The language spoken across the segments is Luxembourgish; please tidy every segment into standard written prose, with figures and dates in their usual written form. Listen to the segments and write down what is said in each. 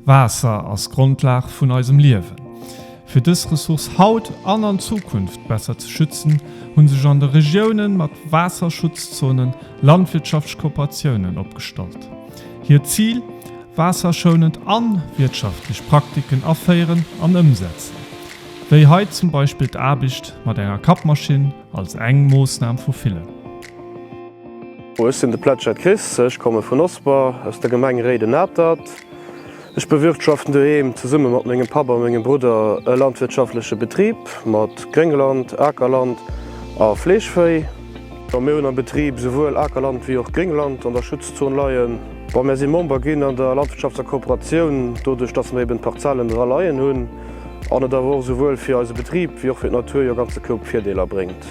Waasser ass d'Grondlag vun eisem Liewen. Fir dës Ressource haut an an Zukunft besser ze schützen, hu sech an de Regioune mat Waasserschutzzonen landwirtschaftlech Kooperatiounen opgestallt. Hiert Zil, waasserschounend an wirtschaftlech Praktiken aféieren an ëmsetzen, wéi hei zum Beispill d'Aarbecht mat enger Kappmaschinn als eng Moossnam vu villen. Ech sinn de Pletschert Chris, ech komme vun Osper aus der Gemeng Réiden-Atert. Ech bewirtschaften doheem zesumme mat mengem Papp a mengem Brudder e landwirtschaftleche Betrib mat Gréngland, Akerland a Fleeschvéi. Mir hunn am Betrib souwuel Akerland wéi och Gréngland an der Schutzzon leien. Bon, mär si Member ginn an der Landwirtschafts a Kooperatioun, doduerch dass mer eben d'Parzellen dra leien hunn an et awer och souwuel fir eise Betrib wéi och fir d'Natur jo e ganze Koup Virdeeler bréngt.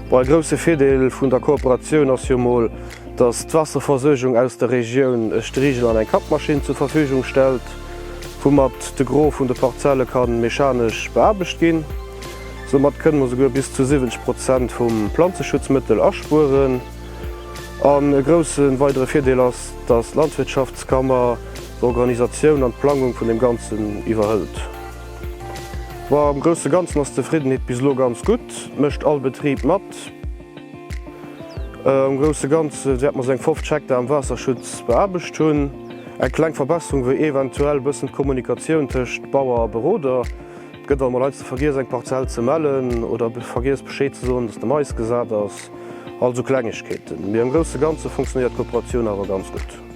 Bon, e grousse Virdeel vun der Kooperatioun ass jo mol, dass d'Waasserversuergung aus der Regioun e Strigel an eng Kappmaschinn zur Verfügung stellt, woumat de Gros vun de Parzelle ka mechanesch beaarbecht ginn. Soumat kënne mer souguer bis zu 70 Prozent vum Planzeschutzmëttel aspueren. An e grousse weidere Virdeel ass, dass d'Landwirtschaftskammer d'Organisatioun an d'Plangung vun deem Ganzen iwwerhëlt. Bon, am grousse Ganzen ass d'Zefriddenheet bis elo ganz gutt, mécht all Betrib mat. Am grousse Ganze wäerte mer sou eng 50 Hektar am Waasserschutz beaarbecht hunn. Eng kleng Verbesserung wier eventuell e bëssen d'Kommunikatioun tëscht Bauer a Beroder. Et gëtt alt mol heiansdo vergiess eng Parzell ze mellen oder vergiess Bescheed ze soen, dass de Mais gesat ass. All sou Klengegkeeten. Mee am grousse Ganze funktionéiert d'Kooperatioun awer ganz gutt.